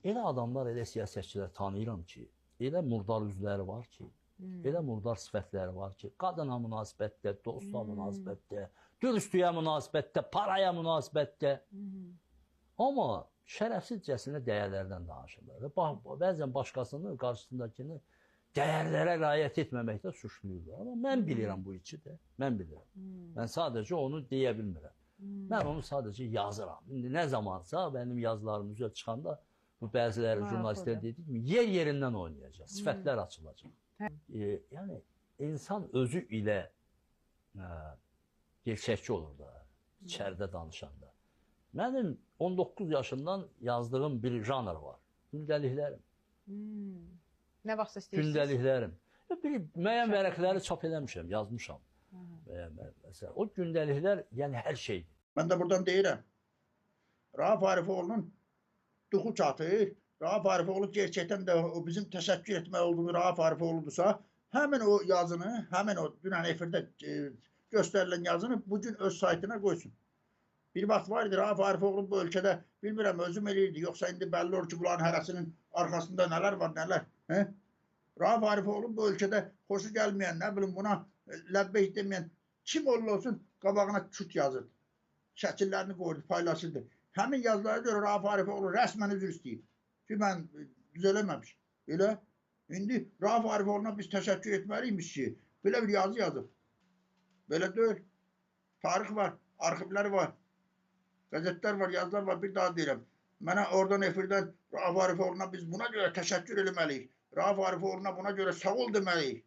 Elə adamlar, elə siyasətçilər tanıyıram ki, elə murdar üzləri var ki, elə murdar sifətləri var ki, qadına münasibətdə, dosta münasibətdə, dürüstlüyə münasibətdə, paraya münasibətdə. Amma şərəfsizcəsinə dəyərlərdən danışırlar. Bəzən başqasını, qarşısındakını dəyərlərə riayət etməməkdə suçluyurlar. Amma mən bilirəm bu işi də, mən bilirəm. Mən sadəcə onu deyə bilmirəm. Mən onu sadəcə yazıram. İndi nə zamansa mənim yazılarım üzə çıxanda bu bəziləri jurnalistlər dediyi kimi yer yerindən oynayacaq, sifətlər açılacaq. Yəni insan özü ilə gerçəkçi olur da, içəridə danışanda. Mənim 19 yaşından yazdığım bir janr var. Gündəliklərim. Nə vaxtsa istəyirsiniz? Gündəliklərim. Bir müəyyən vərəqləri çap eləmişəm, yazmışam. Məsələn, o gündəliklər yəni hər şeydir. Mən də buradan deyirəm. Rauf Arifoğlu'nun duxu çatır. Rauf Arifoğlu gerçəkdən də o bizim təşəkkür etmək olduğumuz Rauf Arifoğlu'dursa, həmin o yazını, həmin o dünən efirdə göstərilən yazını bugün öz saytına qoysun. Bir vaxt var idi Rauf Arifoğlu bu ölkədə, bilmirəm özüm eləyirdi, yoxsa indi bəlli olur ki, bunların hərəsinin arxasında nələr var, nələr. He? Rauf Arifoğlu bu ölkədə xoşu gəlməyən, nə bilim buna ləbbeyk deməyən kim olursa olsun qabağına kürt yazırdı. Şəkillərini qoyurdu, paylaşırdı. Həmin yazılara görə Rauf Arifoğlu rəsmən üzr istəyib ki, mən düz eləməmişim. Elə indi Rauf Arifoğlu'na biz təşəkkür etməliymiş ki, belə bir yazı yazıb. Belə deyil. Tarix var, arxivlər var, qəzetlər var, yazılar var. Bir daha deyirəm. Mənə oradan efirdən Rauf Arifoğlu'na biz buna görə təşəkkür eləməliyik. Rauf Arifoğlu'na buna görə sağ ol deməliyik.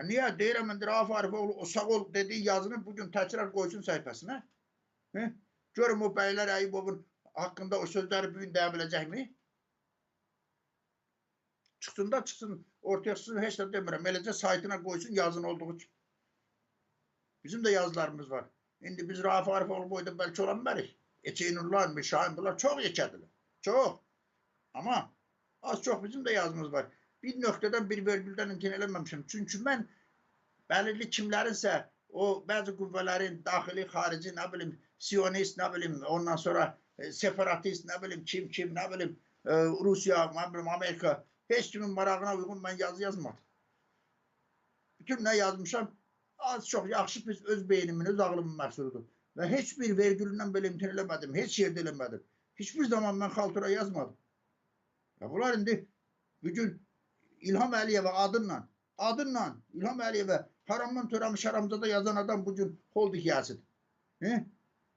Niyə? Deyirəm indi Rauf Arifoğlu o sağ ol dediyi yazını bugün təkrar qoysun səhifəsinə. He? Görüm o bəylər Əyubovun haqqında o sözləri bugün deyə biləcəkmi? Çıxsın da çıxsın, ortaya çıxsın, heç də demirəm. Eləcə saytına qoysun yazın olduğu üçün. Bizim də yazılarımız var. İndi biz Rauf Arifoğlu boyda bəlkə ola bilmərik. Eçeynurlar, Mirşahin bunlar çox yekədirlər. Çox. Amma az çox bizim də yazımız var. Bir nöqtədən, bir vergüldən imtina eləməmişim. Çünki mən bəlirli kimlərinsə o bəzi qüvvələrin daxili, xarici, nə bilim, siyonist, nə bilim, ondan sonra separatist, nə bilim, kim, nə bilim, Rusiya, nə bilim, Amerika, heç kimin marağına uyğun mən yazı yazmadım. Bütün nə yazmışam, az çox yaxşı pis öz beynimin, öz ağlımın məhsuludur. Və heç bir vergülündən belə imtina eləmədim, heç yerdə eləmədim. Heç bir zaman mən xaltura yazmadım. Ya bunlar indi bugün İlham Əliyevə adınla İlham Əliyevə haramdan törəmiş haramzada yazan adam bugün holding yiyəsidir.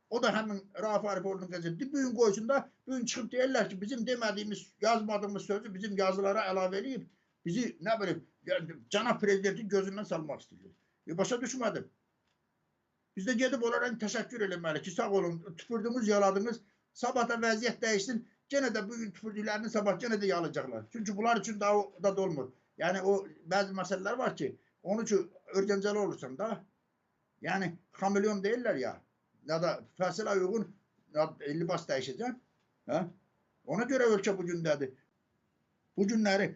O da həmin Rauf Arifoğlu'nun qəzetidir. Bugün qoysun da, bugün çıxıb deyirlər ki, bizim demədiyimiz, yazmadığımız sözü bizim yazılara əlavə eləyib, bizi nə bilim, cənab prezidentin gözündən salmaq istəyirlər. Başa düşmədim. Biz də gedib onlara təşəkkür eləməli ki, sağ olun, tüpürdünüz, yaladınız, sabah da vəziyyət dəyişsin, genə də bugün tüpürdüklərini sabah genə də yalayacaqlar. Çünki bunlar üçün daha da dolmur. Yəni o bəzi məsələlər var ki, onun üçün örgəncəli olursan da, yəni xameleon deyirlər ya, ya da fəsilə uyğun libas dəyişəcəksən. Hə? Ona görə ölkə bu gündədir. Bu günləri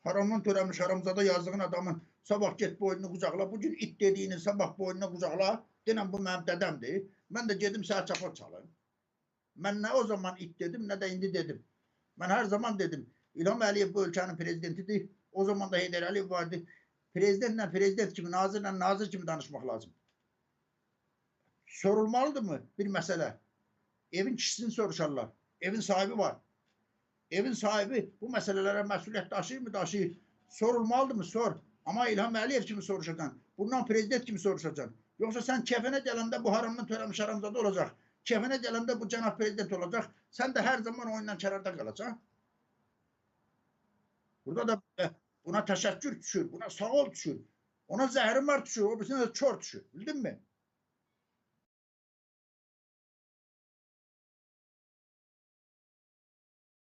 haramdan törəmiş haramzada yazdığın adamın sabah get boynunu qucaqla, bugün it dediyini sabah boynuna qucaqla, denən bu mənim dədəmdir, mən də gedim səhər çapar çalım. Mən nə o zaman it dedim, nə də indi dedim. Mən hər zaman dedim, İlham Əliyev bu ölkənin prezidentidir, o zaman da Heydər Əliyev vardı. Prezidentlə prezident kimi, nazirlə nazir kimi danışmaq lazım. Sorulmalıdır mı bir məsələ? Evin kişisini soruşarlar. Evin sahibi var. Evin sahibi bu məsələlərə məsuliyyət daşıyır mı? Daşıyır. Sorulmalıdır mı? Sor. Amma İlham Əliyev kimi soruşacaksın. Bundan prezident kimi soruşacaksın. Yoxsa sən kəfənə gələndə bu haramdan törəmiş haramzada olacaq. Kəfənə gələndə bu cənab prezident olacaq. Sən də hər zaman oyundan kənarda qalacaqsan. Burada da buna təşəkkür düşür, buna sağ ol düşür. Ona zəhrimar düşür, o birisine də çor düşür. Bildin mi?